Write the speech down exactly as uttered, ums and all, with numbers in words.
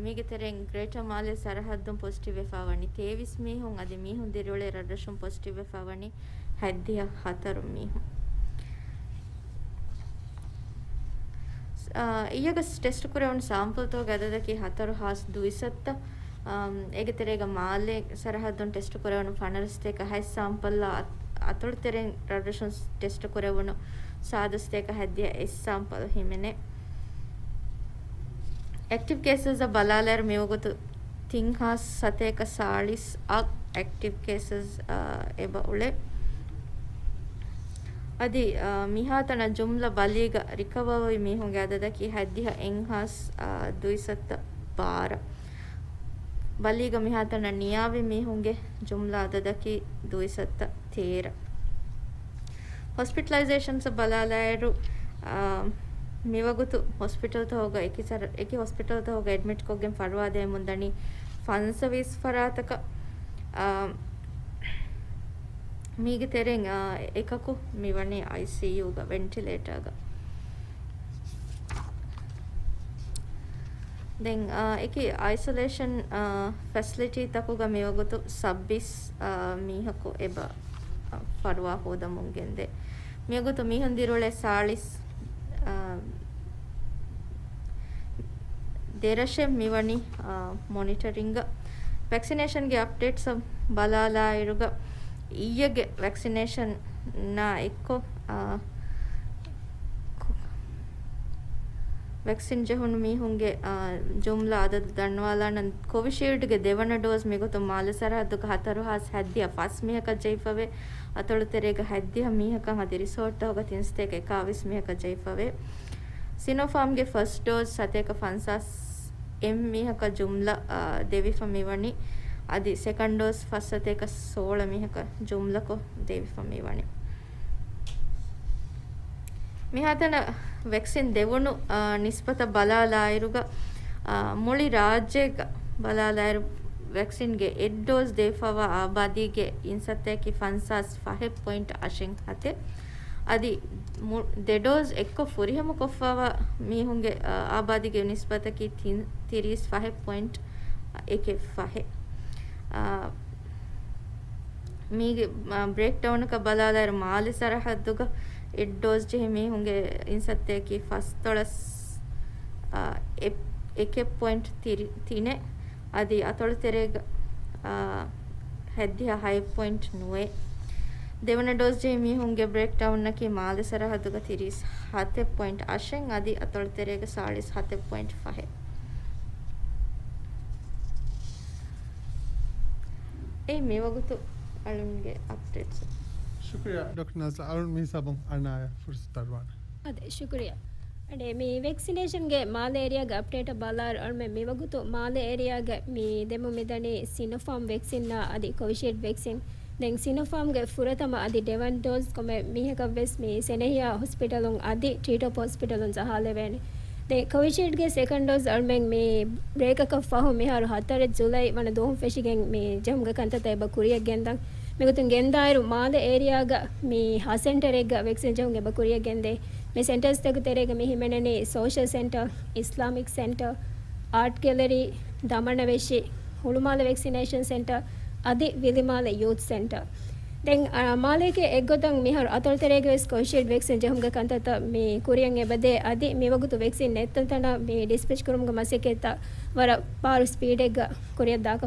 މީގެ ތެރެއިން ގްރޭޓަ މާލެ ސަރަހައްދުން ޕޮޒިޓިވް ވެފަ ވަނީ ތޭވީސް މީހުން، އަދި މީހުން ދިރިއުޅޭ ރަށްރަށުން ޕޮޒިޓިވް ވެފަ ވަނީ ހަތްދިހަ ހަތަރު މީހުން. އާ، އިއްޔަގަ ޓެސްޓް ކުރެވުނު ސާމްޕަލްތަކުގެ އަދަދަކީ ހަތަރު ހާސް ދުއިސައްތަ. އާ، އޭގެ ތެރޭގަ މާލެ ސަރަހައްދުން ޓެސްޓް ކުރެވުނު ފަނަރަ ސަތޭކަ ހަތް ސާމްޕަލްއާ، އަތޮޅު ތެރެއިން ރަށްރަށުން ޓެސްޓް ކުރެވުނު ސާދަ ސަތޭކަ ހަތްދިހަ އެއް ސާމްޕަލް ހިމެނޭ. އެކްޓިވް ކޭސަސްއަށް ބަލާލާއިރު މިވަގުތު ތިން ހާސް ސަތޭކަ ސާޅީސް އަށް އެކްޓިވް ކޭސަސް، އާ، އެބަ އުޅޭ. އަދި، އާ، މިހާތަނަށް ޖުމްލަ ބަލީގަ ރިކަވަރވި މީހުންގެ އަދަދަކީ ހަތްދިހަ އެއް ހާސް، އާ، ދުއިސައްތަ ބާރަ. ބަލީގަ މިހާތަނަށް ނިޔާވި މީހުންގެ ޖުމްލަ އަދަދަކީ ދުއިސައްތަ ތޭރަ. ހޮސްޕިޓަލައިޒޭޝަންސް ބަލާލާއިރު، އާ، މިވަގުތު ހޮސްޕިޓަލްތަކުގަ އެކި ސަރ-، އެކި ހޮސްޕިޓަލްތަކުގަ އެޑްމިޓްކޮށްގެން ފަރުވާ ދޭމުންދަނީ ފަންސަވީސް ފަރާތަކަށް. އާ، މީގެ ތެރެއިން، އާ، އެކަކު މިވަނީ އައިސީޔޫގަ ވެންޓިލޭޓާގަ. ދެން، އާ، އެކި އައިސޮލޭޝަން، އާ، ފެސިލިޓީތަކުގަ މިވަގުތު ސައްބީސް، އާ، މީހަކު އެބަ، އާ، ފަރުވާ ހޯދަމުން ގެންދޭ. މިވަގުތު މީހުން ދިރިއުޅޭ ސާޅީސް، އާ، ދެރަށެއް މިވަނީ، އާ، މޮނިޓަރިންގ. ވެކްސިނޭޝަންގެ އަޕްޑޭޓްސް ބަލާލާއިރުގަ އިއްޔެގެ ވެކްސިނޭޝަންއާ އެއްކޮށް، އާ، ވެކްސިން ޖެހުނު މީހުންގެ، އާ، ޖުމްލަ އަދަދު ދަންނަވާލާނަން. ކޮވިޝީލްޑްގެ ދެވަނަ ޑޯޒް މިގޮތުން މާލެ ސަރަހައްދުގަ ހަތަރު ހާސް ހަތްދިހަ ފަސް މީހަކަށް ޖެހިފަވޭ. އަތޮޅު ތެރޭގަ ހަތްދިހަ މީހަކަށް އަދި ރިސޯޓްތަކުގަ ތިން ސަތޭކަ އެކާވީސް މީހަކަށް ޖެހިފަވޭ. ސިނޯފާމްގެ ފަސްޓް ޑޯޒް ސަތޭކަ ފަންސާސް އެއް މީހަކަށް ޖުމްލަ، އާ، ދެވިފަ މިވަނީ. އަދި ސެކަންޑް ޑޯޒް ފަސް ސަތޭކަ ސޯޅަ މީހަކަށް ޖުމްލަކޮށް ދެވިފަ މިވަނީ. މިހާތަނަށް ވެކްސިން ދެވުނު، އާ، ނިސްބަތަށް ބަލާލާއިރުގަ، އާ، މުޅި ރާއްޖޭގަ ބަލާލާއިރު، ވެކްސިންގެ އެއް ޑޯޒް ދެވިފައިވާ އާބާދީގެ އިންސައްތައަކީ ފަންސާސް ފަހެއް ޕޮއިންޓް އަށެއް ހަތެއް. އަދި މު-، ދެ ޑޯޒް އެއްކޮށް ފުރިހަމަކޮށްފައިވާ މީހުންގެ، އާ، އާބާދީގެ ނިސްބަތަކީ ތިން، ތިރީސް ފަހެއް ޕޮއިންޓް އެކެއް ފަހެއް. އާ، މީގެ، އާ، ބްރޭކްޑައުނަކަށް ބަލާލާއިރު، މާލެ ސަރަހައްދުގަ އެއް ޑޯޒް ޖެހި މީހުންގެ އިންސައްތައަކީ ފަސްދޮޅަސް، އާ، އެ-، އެކެއް ޕޮއިންޓް ތިރި-، ތިނެއް. އަދި އަތޮޅު ތެރޭގަ، އާ، ހަތްދިހަ ހަތް ޕޮއިންޓް ނުވައެއް. ދެވަނަ ޑޯޒް ޖެހި މީހުންގެ ބްރޭކްޑައުނަކީ މާލެ ސަރަހައްދުގަ ތިރީސް ހަތެއް ޕޮއިންޓް އަށެއް، އަދި އަތޮޅު ތެރޭގަ ސާޅީސް ހަތެއް ޕޮއިންޓް ފަހެއް. އެއީ މިވަގުތު އަޅުންގެ އަޕްޑޭޓްސް. ޝުކުރިއްޔާ ޑޮކްޓަރ ނާޒިރާ، އަޅުން މި ހިސާބުން އަންނާޔަށް ފުރުސަތު ދަރުވާނެ. އާދެ، ޝުކުރިއްޔާ. އަޑެ، މި ވެކްސިނޭޝަންގެ މާލެ އޭރިއާގެ އަޕްޑޭޓަށް ބަލާއިރު، އަޅުމެން މިވަގުތު މާލެ އޭރިއާގަ މި ދެމުން މިދަނީ ސިނޮފާމް ވެކްސިންއާ އަދި ކޮވިޝީލްޑް ވެކްސިން. ދެން ސިނޮފާމްގެ ފުރަތަމަ އަދި ދެވަނަ ޑޯޒް ކޮންމެ މީހަކަށްވެސް މި ސެނެހިޔާ ހޮސްޕިޓަލުން އަދި ޓްރީޓޮޕް ހޮސްޕިޓަލުން ޖަހާލެވޭނެ. ދެން ކޮވިޝީލްޑްގެ ސެކަންޑް ޑޯޒް އަޅުމެން މި ބްރޭކަކަށް ފަހު މިހާރު ހަތަރެއް ޖުލައި ވަނަ ދުވަހުން ފެށިގެން މި ޖެހުމުގެ ކަންތައްތައް އެބަ ކުރިއަށް ގެންދަން. މިގޮތުން ގެންދާއިރު، މާލެ އޭރިއާގަ މި ހަ ސެންޓަރެއްގަ ވެކްސިން ޖެހުން އެބަ ކުރިއަށް ގެންދޭ. މި ސެންޓަރސްތަކުގެ ތެރޭގަ މި ހިމެނެނީ ސޯޝަލް ސެންޓަރ، އިސްލާމިކް ސެންޓަރ، އާޓް ގެލަރީ، ދަމަނަވެށި، ހުޅުމާލެ ވެކްސިނޭޝަން ސެންޓަރ އަދި ވިލިމާލެ ޔޫތް ސެންޓަރ. ދެން، އާ، މާލޭގެ އެއްގޮތަށް މިހާރު އަތޮޅު ތެރޭގަވެސް ކޮވިޝީލްޑް ވެކްސިން ޖެހުމުގެ ކަންތައްތައް މި ކުރިއަށް އެބަދޭ. އަދި މިވަގުތު ވެކްސިން ނެތް ތަންތަނަށް މި ޑިސްޕެޗް ކުރުމުގެ މަސައްކަތްތައް ވަރަށް ބާރު ސްޕީޑެއްގަ ކުރިއަށް ދާކަން